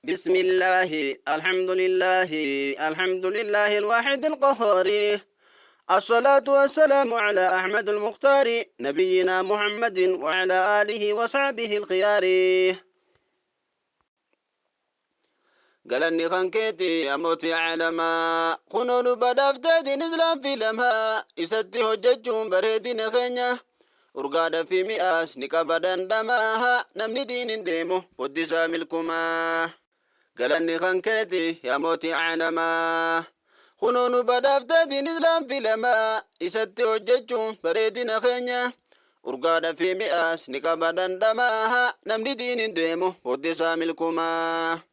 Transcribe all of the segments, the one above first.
بسم الله، الحمد لله، الحمد لله الواحد القهار، الصلاة والسلام على أحمد المختار، نبينا محمد وعلى آله وصحبه الخيار. Galanni kan keeti yaa mootii caalamaa, kunoo nu badhaaftee diin islaam filamaa. Isatti hojjechuun bareedina keenya, urgaadha fi mi'aas ni qaba dhandhamaa. Namni diin hin deemu boddisaa milkumaa. Galanni kan keeti yaa mootii caalamaa, kunoo nu badhaaftee diin islaam filamaa. Isatti hojjechuun bareedina keenya, urgaadha fi mi'aas ni qaba dhandhamaa. Namni diin hin deemu boddisaa milkumaa.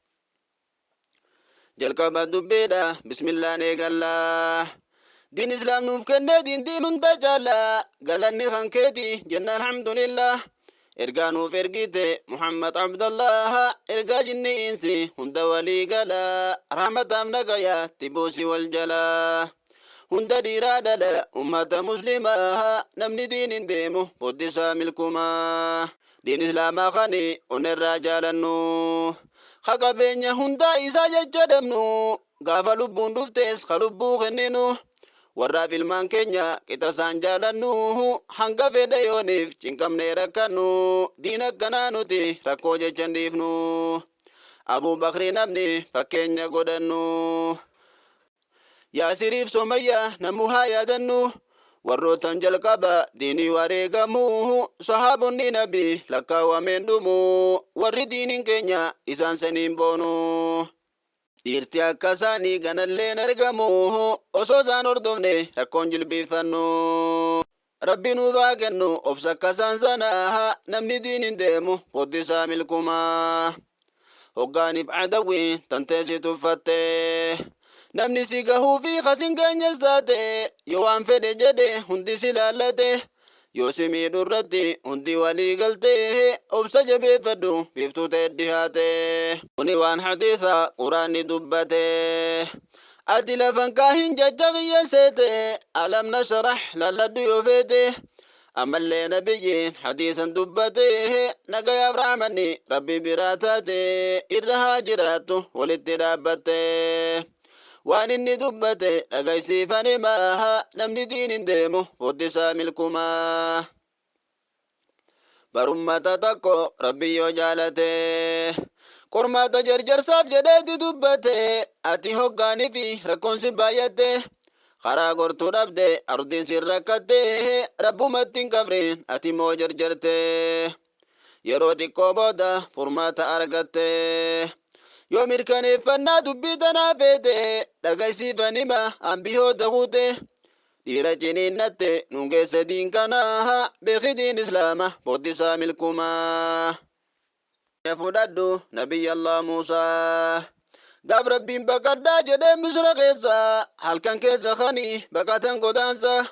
Jalqaba dubbiidha bismillaan eegallaa. Diin islaam nuuf kennee diin diin hunda caala. Galanni kan keeti jenna alhamdulillah. Ergaa nuuf ergite Muhammad Abdallah, ergaa jinni insi hunda walii gala. Rahmataaf nagaya tibuusi wal jala. Hunda dhiiraa dhala ummata muslimaa, namni diin hin deemu boddisaa milkumaa. Diin islaamaa kani onerraa jaalannu, ka qabeenya hundaa isaa jecha dhabnu, gaafa lubbuun dhuftes ka lubbuu kenninu, warraaf ilmaan keenya qixa isaan jaalannu, hanga fedha yooniif cinqamnee rakkannu, diin akkanaa nuti rakkoo jecha hin dhiifnu. Abuu Bakrii namni fakkeenya godhannu, Yaasiriif Somayyaa namu haa yaadannu, warrootan jalqaba diinii wareegamu, sahaabonni nabii lakkaawameen dhumu, warri diiniin keenya isaan saniin boonu. Dhiirti akka isaanii ganalleen argamu, osoo isaan hordofne rakkoon jilbiiffannu. Rabbi nuuf haa kennu obsa akka isaan sanaa, namni diiniin deemu boddisaa milkumaa. Hoggaaniif adawwiin tantee si tuffatte, namni si gahuu fi kasin geenyes taate, yoo waan fedhe jedhe hundi si laallate, yoo si miidhu irratti hundi walii galte, obsa jabeeffadhu biiftuu ta'e dhihaate. Kuni waan hadiisa quraanni dubbate. Ati lafan kaahin jecha kiyya seete, alam nashrah lalladhu yoo feete. Ammallee nabiyyiin hadiisan dubbate, nagayaaf rahmanni rabbi biraa taate irra haa jiraattu walitti dhaabbatte. Waan inni dubbate dhagaysiifan himaa, namni diin hin deemu boddisaa milkumaa. Barummata tokko rabbi yoo jaalate, qormaata jarjarsaaf jedheeti dubbate. Ati hoggaanii fi rakkoon si baay'atte, karaa gortuu dhabde, ardiin si rakkatte, rabbumatti hin kafrin ati moo jarjarte. Yeroo xiqqoo booda furmaata argatte. Yoo mirkaneeffannaa dubbii tanaa feete, dhagaysiifan hima ambiyoota kuute. Dhiira ciniinnatte nuun geesse diin kanaa, beeki diin islaama boddisaa milkumaa. Fudhadhu nabiyya Allah Muusaa. Gaaf rabbiin baqadhaa jedhee Misra keessa, halkan keessa kani baqatan godaansa.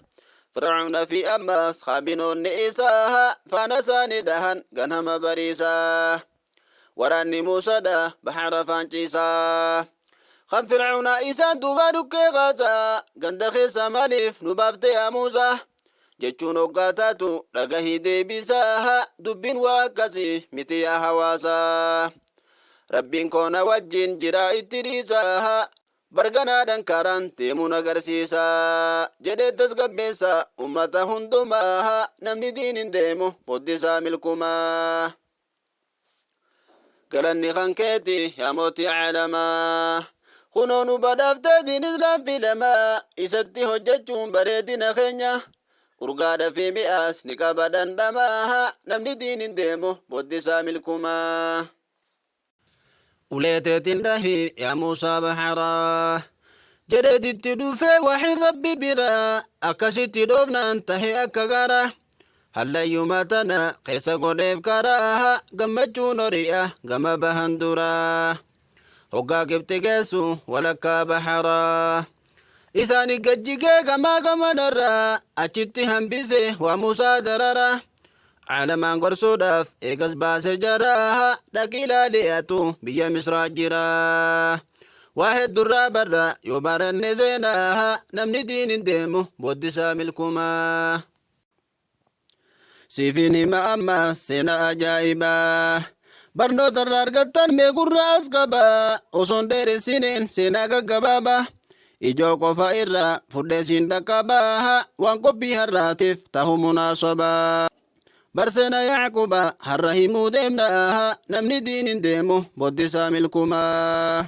Fir'auna fi ammas kaabinoonni isaa faana isaanii dhahan ganama bariisaa. Waraanni Muusaadha bahara faanciisaa. Kan Fir'auna isaan duubaa dhukkee kaasaa, ganda keessa maaliif nu baafte yaa Muusaa? Jechuun hoggaa taatu dhagahii deebisaa, dubbiin waa akkasii miti yaa hawaasaa. Rabbiin koo na wajjin jira itti dhiisaa. Barganaadhaan karaan deemuun agarsiisa jedhee tasgabbeessa ummata hundumaa, namni diin hin deemu boddisaa milkumaa. Galanni kan keeti yaa mootii caalamaa, kunoo nu badhaaftee diin islaam filamaa. Isatti hojjechuun bareedina keenya, urgaadha fi mi'aas ni qaba dhandhamaa. Namni diin hin deemu boddisaa milkumaa. Ulee teetiin dhahi yaa Muusaa baharaa jedheetitti dhufee waxin rabbi biraa, akkasitti dhoofnaan tahe akka gara hallayyuma tana keessa godheef karaa gammachuun hori'a gama bahan duraa. Hoggaa Qibxi geessu walakkaa baharaa isaani gajjigee gamaa gamanarraa, achitti hambise waa Muusaa darara. Caalamaan gorsuudhaaf eegas baase jara, dhaqi ilaali atu biyya Misraa jira. Waa heddurraa barra yoo baranne seenaa, namni diin hin deemu booddisaa milkumaa. Siifin hima amma seenaa ajaa'ibaa. Barnoota irraa argattan mee gurra as qabaa. Osoon dheeressineen seenaa gaggabaabaa. Ijoo qofa irraa fudhee siin dhaqqabaa. Waan qophii har'aatiif tahu munaasabaa. Bar seenaa Yacquba har'a himuu deemna. Namni diinin deemu boddi isaa milkumaa.